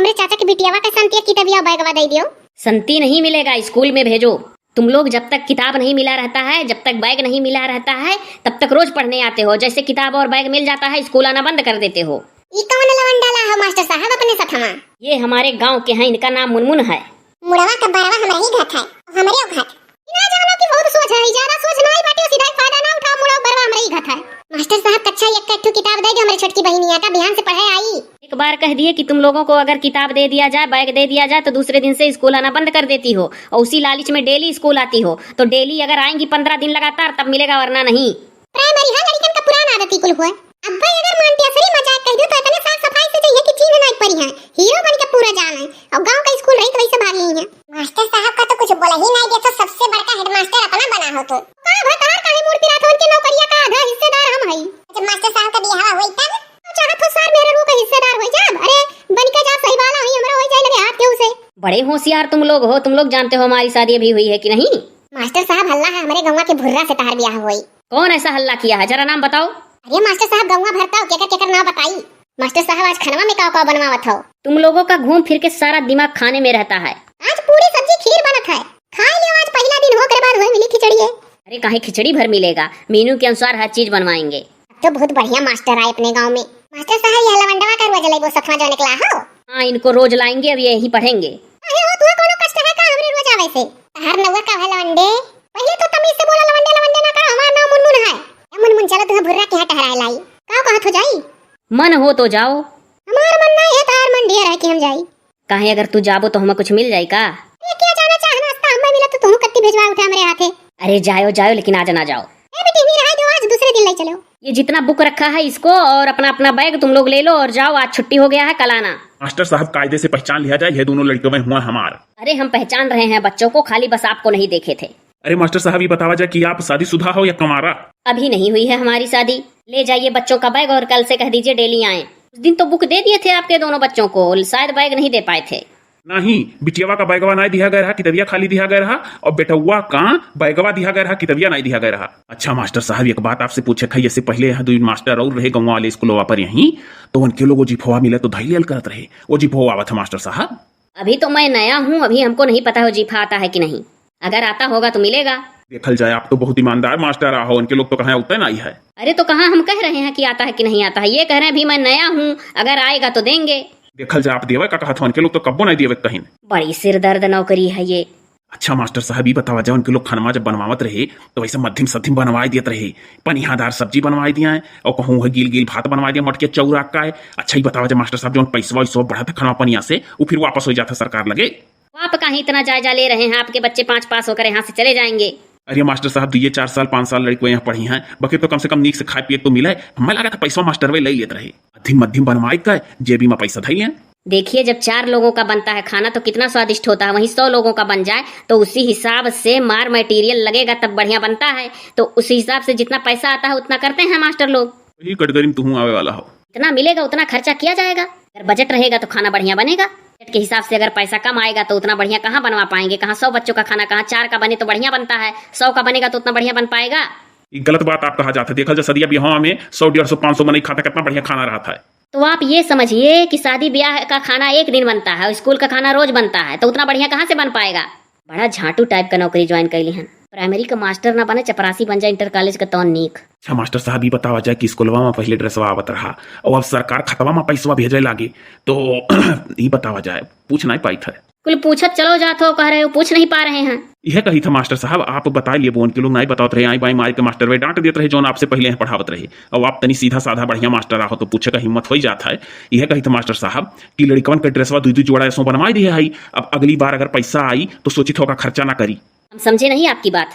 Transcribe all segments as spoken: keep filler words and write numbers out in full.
हमरे चाचा के बिटियावा का संतिया किताबिया बैगवा दे दियो। संती नहीं मिलेगा, स्कूल में भेजो। तुम लोग जब तक किताब नहीं मिला रहता है, जब तक बैग नहीं मिला रहता है, तब तक रोज पढ़ने आते हो। जैसे किताब और बैग मिल जाता है, स्कूल आना बंद कर देते हो। ई कौन लवंडा ला हो मास्टर साहब अपने सथवा? ये हमारे गांव के हैं, इनका नाम मुनमुन है। मुड़वा का बरवा हमरा ही घात है, हमरे घात। ना जानो कि बहुत सोच है, ज्यादा सोच ना आई बाटे, सीधा ही फायदा ना उठाओ, मुड़वा बरवा हमरा ही घात है। मास्टर साहब, कक्षा एक का एक ठो किताब दे दो हमरे छोटकी बहिनिया का, बिहान से पढ़े आई। एक बार कह दिए कि तुम लोगों को अगर किताब दे दिया जाए, बैग दे दिया जाए, तो दूसरे दिन से स्कूल आना बंद कर देती हो और उसी लालच में डेली स्कूल आती हो। तो डेली अगर आएंगी पन्द्रह दिन लगातार, तब मिलेगा, वरना नहीं। प्राइमरी है, लड़िकन का पुरान आदत ही कुल हुआ। अब भाई अगर मोंटेसरी मजाक कह दो तो इतने साफ सफाई से जइहे कि चीन्ह नाई परी है। हीरो बन के पूरा जान है। और गांव का स्कूल रही तो वैसे भाग ली है। मास्टर साहब का तो कुछ बोला ही नहीं, ये तो सबसे बड़का हेडमास्टर अपना बना हो तो। का भतार काहे मूड़ पिरात हो, उनके नौकरिया का आधा हिस्सेदार हम हई। जब मास्टर साहब का बियाह होई तब? चाहत हो सार मेरे रू का हिस्सेदार होई जाब। अरे बन के जाब सही वाला हई, हमरा होई जाए लगे हाथ केहू से। बड़े होशियार तुम लोग हो, तुम लोग जानते हो हमारी शादी अभी हुई है कि नहीं? मास्टर साहब हल्ला है हमरे गौवा के भुर्रा से तहार बियाह होई। कौन ऐसा हल्ला किया है, जरा नाम बताओ। अरे मास्टर साहब गौवा भरता हो, केकर केकर नाम बताई? मास्टर साहब, आज खनवा में काव काव बनवावत हो? तुम लोगों का घूम फिर के सारा दिमाग खाने में रहता है। आज पूरी सब्जी खीर बनत है, खाई लियो, आज पहला दिन हो, ओकरे बाद होई मिली खिचड़ी है। अरे काहे खिचड़ी भर मिलेगा, मेनू के अनुसार हर चीज बनवाएंगे। अब तो बहुत बढ़िया मास्टर आए अपने गांव में। मास्टर साहब, यह लवंडवा का रोज लेबो सतवां जो निकला हो? हाँ, इनको रोज लाएंगे, अब यही पढ़ेंगे। अरे हो, तू कोनो कष्ट है का हमरे रोज आवे से? तहार नौवर का है लवंडे? पहले तो तमीज से बोला लवंडे, लवंडे ना कहा, हमार नाम मुनमुन है। ए मुनमुन, चलो तुम्हें भुर्रा के यहाँ टहराए लाई। का कहत हो जाई? मन हो तो जाओ। हमार मन नहीं है, तार मन ढेर है कि हम जाई। काहे, अगर तू जाबो तो हमें कुछ मिल जाई का? ए, क्या जाना चाह नाश्ता हमें मिला तो तुहू कत्ती भेजवा उठे हमरे हाथे। अरे जायो, जायो, लेकिन आज ना जाओ। ए बेटी, नहीं रहा दो, आज दूसरे दिन ले चलो। ये जितना बुक रखा है इसको और अपना, अपना बैग तुम लोग ले लो और जाओ, आज छुट्टी हो गया है, कल आना। मास्टर साहब, कायदे से पहचान लिया जाए, ये दोनों लड़के में हुआ हमार। अरे हम पहचान रहे हैं बच्चों को, खाली बस आपको नहीं देखे थे। अरे मास्टर साहब, ये बतावा जाए कि आप शादीशुदा हो या कंवारा? अभी नहीं हुई है हमारी शादी। ले जाइए बच्चों का बैग और कल से कह दीजिए डेली आएं। उस दिन तो बुक दे दिए थे आपके दोनों बच्चों को, शायद बैग नहीं दे पाए थे। नहीं, बिटियावा का बैगवा नहीं दिया गया रहा, किताबिया खाली दिया गया रहा, और बेटौवा का बैगवा दिया गया रहा, किताबिया नहीं दिया गया रहा। अच्छा मास्टर साहब, एक बात आपसे पूछे था, इससे पहले यहाँ दो मास्टर और रहे गाँव वाले स्कूलवा पर यहीं, तो उनके लोग वो जिफवा मिले तो धाई लियल करत रहे, वो जिफवा आवत है मास्टर साहब? अभी तो मैं नया हूँ, अभी हमको नहीं पता हो जिफा आता है कि नहीं। अगर आता होगा तो मिलेगा। देखल जाए, आप तो बहुत ईमानदार मास्टर आहो, उनके लोग तो कहाँ उतना नहीं है। अरे तो कहाँ हम कह रहे हैं कि आता है कि नहीं आता है, ये कह रहे हैं अभी मैं नया हूँ, अगर आएगा तो देंगे। देखल जाए, आप देवे का कहत हो, उनके लोग तो कब्बो नहीं देवे कहीं। बड़ी सिरदर्द नौकरी है ये। अच्छा मास्टर साहब, ये बतावा जाए, उनके लोग खाना जब बनवावत रहे तो वैसे मध्यम सध्यम बनवाए देत रहे, पनियादार सब्जी बनवाए दिया है और कहूँ है गील गील भात बनवाए दिया, मटके चौरा का है। अच्छा, ये बतावा जाए मास्टर साहब, जो पैसवा वैसवा बढ़ा था खाना पनिया से, वो फिर वापस हो जाता सरकार लगे। आप कहीं इतना जायजा ले रहे हैं, आपके बच्चे पाँच पास होकर यहाँ से चले जाएंगे। अरे मास्टर साहब, दुइये चार साल, पाँच साल लड़के यहाँ पढ़ी हैं, बके तो कम से कम नीक से खाए पिए तो मिले। हमें लगा था पैसा मास्टर वे ले लेत रहे, अधीम मध्यम बनवाए का जेबी में पैसा धई लें। देखिए, जब चार लोगों का बनता है खाना तो कितना स्वादिष्ट होता है, वहीं सौ लोगों का बन जाए तो उसी हिसाब से मार मटेरियल लगेगा तब बढ़िया बनता है। तो उसी हिसाब से जितना पैसा आता है उतना करते हैं मास्टर लोग। वही कटगरी में तुहूँ आवे वाला हो। जितना मिलेगा उतना खर्चा किया जाएगा। अगर बजट रहेगा तो खाना बढ़िया बनेगा, बजट के हिसाब से अगर पैसा कम आएगा तो उतना बढ़िया कहाँ बनवा पाएंगे? कहाँ सौ बच्चों का खाना, कहाँ चार का बने तो बढ़िया बनता है, सौ का बनेगा तो उतना बढ़िया बन पाएगा? ये गलत बात आप कहा जाता है। देखल जा सदिया बिहाव में सौ, डेढ़ सौ, पाँच सौ मनई खाता, कितना बढ़िया खाना रहता है। तो आप ये समझिए कि शादी ब्याह का खाना एक दिन बनता है, स्कूल का खाना रोज बनता है, तो उतना बढ़िया कहाँ से बन पाएगा? बड़ा झांटू टाइप का नौकरी ज्वाइन कैली हन। प्राइमरी का मास्टर ना बने, चपरासी बन जाए इंटर कॉलेज का, तौन नीक। अच्छा मास्टर साहब, ई बतावा जाए कि स्कूलवा में पहले ड्रेसवा आवत रहा और अब सरकार खतवा में पैसवा भेजे लागे, तो ई बतावा जाए, पूछ नहीं पाई था। कुल पूछत चलो जात हो, कह रहे हो पूछ नहीं पा रहे हैं। यह कही था मास्टर साहब, आप बता लिए बोन के लोग नहीं बतावत रहे, आई बाई मार के मास्टर वे डांट देत रहे, जौन आपसे पहले यहाँ पढ़ावत रहे, और आप तनी सीधा साधा बढ़िया मास्टर आहो तो पूछे का हिम्मत हो ही जात है। यह कही था मास्टर साहब कि लड़कवन के ड्रेसवा दुई दुई जोड़ा ऐसो बनवाई दिए है, अब अगली बार अगर पैसा आई तो सोचित होगा खर्चा ना करी। हम समझे नहीं आपकी बात।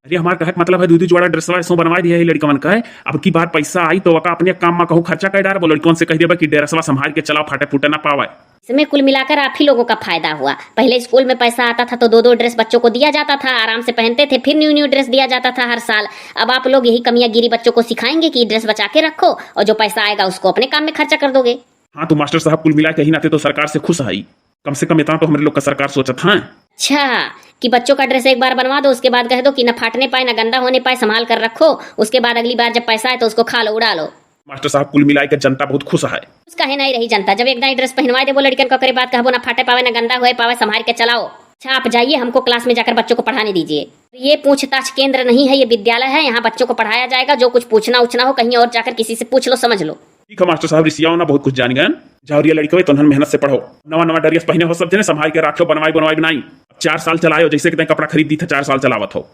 अरे हमार कहे के मतलब है, दुई दुई जोड़ा ड्रेसवा ऐसो बनवाई दिए है लड़कवन का है, अब की बार पैसा आई तो वका अपने काम में कहूँ खर्चा कर डारबो, लड़कवन से कह देबा कि ड्रेसवा संभाल के चलाओ, फाटे फूटे ना पावे। इसमें कुल मिलाकर आप ही लोगों का फायदा हुआ। पहले स्कूल में पैसा आता था तो दो दो ड्रेस बच्चों को दिया जाता था, आराम से पहनते थे, फिर न्यू न्यू ड्रेस दिया जाता था हर साल। अब आप लोग यही कमियां गिरी बच्चों को सिखाएंगे कि ड्रेस बचा के रखो और जो पैसा आएगा उसको अपने काम में खर्चा कर दोगे। हाँ, तो मास्टर साहब, कुल मिला के ही नाते तो सरकार से खुश है, कम से कम इतना तो हमारे लोग का सरकार सोचत है। अच्छा, कि बच्चों का ड्रेस एक बार बनवा दो, उसके बाद कह दो कि न फाटने पाए, न गंदा होने पाए, संभाल कर रखो, उसके बाद अगली बार जब पैसा आए तो उसको खा लो, उड़ा लो। मास्टर साहब, कुल मिलाइ के जनता बहुत खुश है। खुश काहे नहीं रही जनता, जब एक दाई ड्रेस पहनवाए देबो लड़कन का, ओकरे बाद कहबो ना फाटे पावे ना गंदा हुए पावे, संभाल के चलाओ। अच्छा, आप जाइए, हमको क्लास में जाकर बच्चों को पढ़ाने दीजिए। ये पूछताछ केंद्र नहीं है, ये विद्यालय है, यहाँ बच्चों को पढ़ाया जाएगा। जो कुछ पूछना उछना हो कहीं और जाकर किसी से पूछ लो, समझ लो। ठीक है मास्टर साहब, रिसियाओ ना, बहुत कुछ जान गए। जाओ रे लड़कवे, तोहन मेहनत से पढ़ो। नवा नवा ड्रेस पहने हो सब जने, संभाल के राखो, बनवाई बनवाई बनाई। अब चार साल चलायो, जैसे कि तैं कपड़ा खरीद दी था, चार साल चलावत हो।